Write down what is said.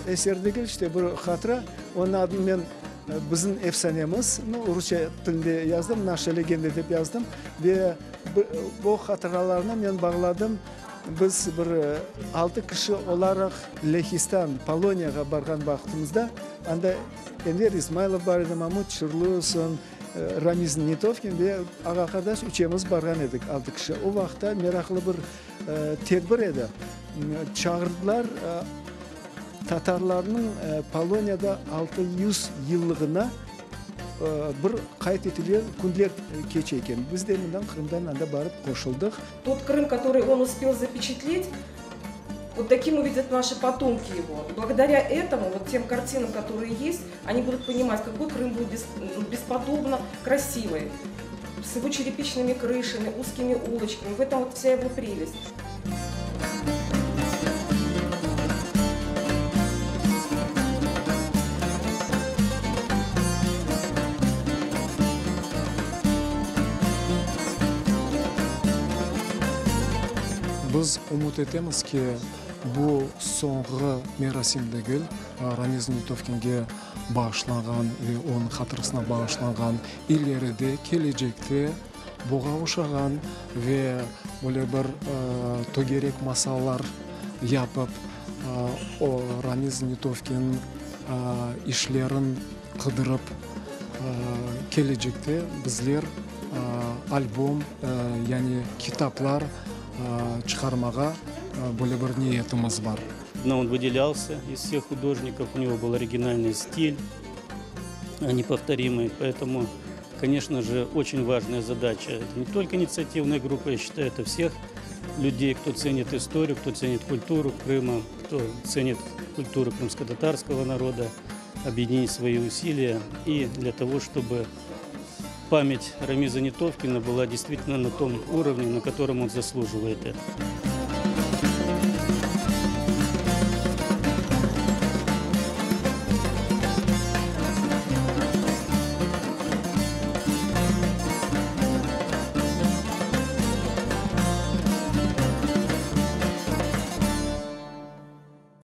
Eser degil, işte, bir hatıra. Onıñ adını men Bizim efsanemiz, nu, rusça tilinde yazdım, Naşa legenda dep yazdım. Ve bu hatıralarnı men bağladım, biz bir altı kişi olaraq Lehistan, Poloniyağa barğan vaqtımızda, anda Enver İsmailov bar edi, Mamut Çurlu, soñ Ramiz Netovkin ve ağa-qardaş üçemiz barğan edik, altı kişi. O vaqıtta meraqlı bir tedbir edi. Çağırdılar tatarlarnıñ Poloniyada 600 yıllığına bir qayd etilgen künler keçe eken. Biz de mından Qırımdan anda barıp qoşuldıq. Tot Krım, kotorıy on uspel zapečatlet, vot takim uvidят naşı potomki ego. I blagodarâ etomu, vot tem kartinam, kotorıye est, oni budut ponimat, kakoy Krım byl bespodobno krasivıy, s ego çerepiçnımi krışami, uzkimi uloçkami, v etom vot vsâ ego prelest. Biz ümüt etemiz ki, bu soñğı merasim degil, Ramiz Netovkinge bağışlanğan ve onıñ hatırasına bağışlanğan ileride, kelecekte buğa oşağan ve böyle bir tögerek masalar yapıp, o Ramiz Netovkinniñ işlerin qıdırıp, kelecekte bizler albom, yani kitaplar çıqarmağa böyle bir niyetimiz bar. Но он выделялся из всех художников, у него был оригинальный стиль, неповторимый, поэтому, конечно же, очень важная задача. Это не только инициативная группа, я считаю, это всех людей, кто ценит историю, кто ценит культуру Крыма, кто ценит культуру крымско-татарского народа, объединить свои усилия и для того, чтобы память Рамиза Нетовкина была действительно на том уровне, на котором он заслуживает это.